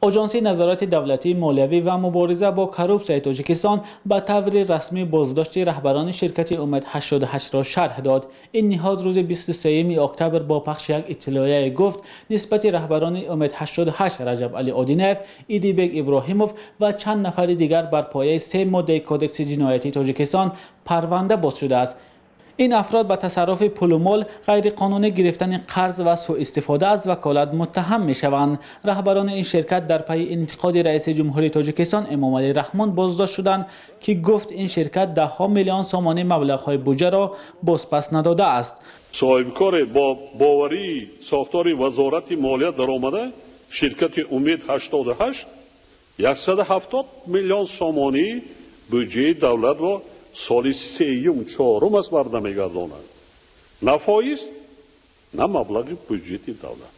Оҷонсии назорати давлатии молиявӣ ва мубориза бо коррупсияи Тоҷикистон ба таври расмӣ боздошти раҳбарони ширкати Умед 88-ро шарҳ дод. Ин ниҳод рӯзи 23 октябр бо пахши як иттилоия гуфт, нисбати раҳбарони Умед 88 Раҷабалӣ Одинаев, Идибек Иброҳимов ва чанд нафари дигар бар пояи се моддаи Кодекси ҷиноятии Тоҷикистон парванда боз шудааст. Ин афрод ба тасарруфи пулу мол, ғайриқонунӣ гирифтани қарз ва суистифода аз ваколат муттаҳам мешаванд. Раҳбарони ин ширкат дар пайи интиқоди раиси ҷумҳурии Тоҷикистон Эмомалӣ Раҳмон боздошт шуданд, ки гуфт ин ширкат даҳҳо миллион сомонӣ маблағҳои буҷаро бозпас надодааст. Соҳибкоре бо боварии сохтори Вазорати молия даромада, ширкати Умед 88 170 миллион сомонии буҷаи давлатро соли сеюм, чорум аст барнамегардонад. На фоиз, на маблағи буҷети давлат.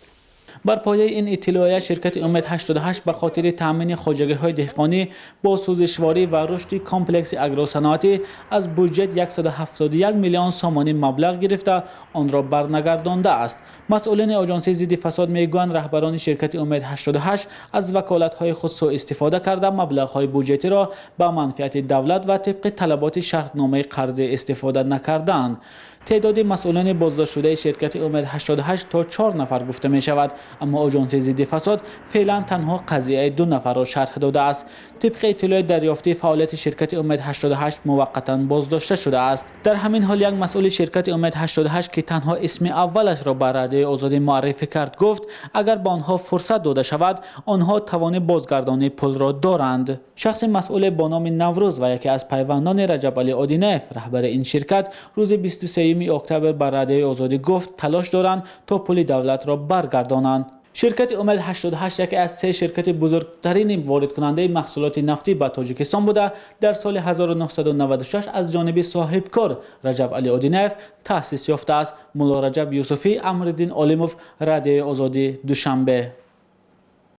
Бар пояи ин иттилоия, ширкати Умед 88 ба хотири таъмини хоҷагиҳои деҳқонӣ бо сӯзишворӣ ва рушди комплекси агросаноатӣ аз буҷет 171 миллион сомонӣ маблағ гирифта, онро барнагардондааст. Масъулини Оҷонсии зидди фасод мегӯянд, раҳбарони ширкати Умед 88 аз ваколатҳои худ суистифода карда, маблағҳои буҷетиро ба манфиати давлат ва тибқи талаботи шартномаи қарзӣ истифода накардаанд. Теъдоди масъулони боздоштшудаи ширкати Умед 88 то 4 нафар гуфта мешавад, аммо Оҷонсии зидди фасод феълан танҳо қазияи 2 нафарро шарҳ додааст. Тибқи иттилои дарёфтӣ, фаъолияти ширкати Умед 88 муваққатан боздошта шудааст. Дар ҳамин ҳол як масъули ширкати Умед 88, ки танҳо исми аввалашро ба Радиои Озодӣ муаррифӣ кард, гуфт агар ба онҳо фурсат дода шавад, онҳо тавони бозгардонии пулро доранд. Шахси масъуле бо номи Наврӯз ва яке аз пайвандони Раҷабалӣ Одинаев, раҳбари ин ширкат, рӯзи 23 октябр ба Радиои Озодӣ гуфт талош доранд то пули давлатро баргардонанд. Ширкати Умед 88 яке аз се ширкати бузургтарини воридкунандаи маҳсулоти нафтӣ ба Тоҷикистон буда, дар соли 1996 аз ҷониби соҳибкор Раҷабалӣ Одинаев таъсис ёфтааст. Мулло Раҷаб Юсуфӣ, Амриддин Олимов, Радиои Озодӣ, Душанбе.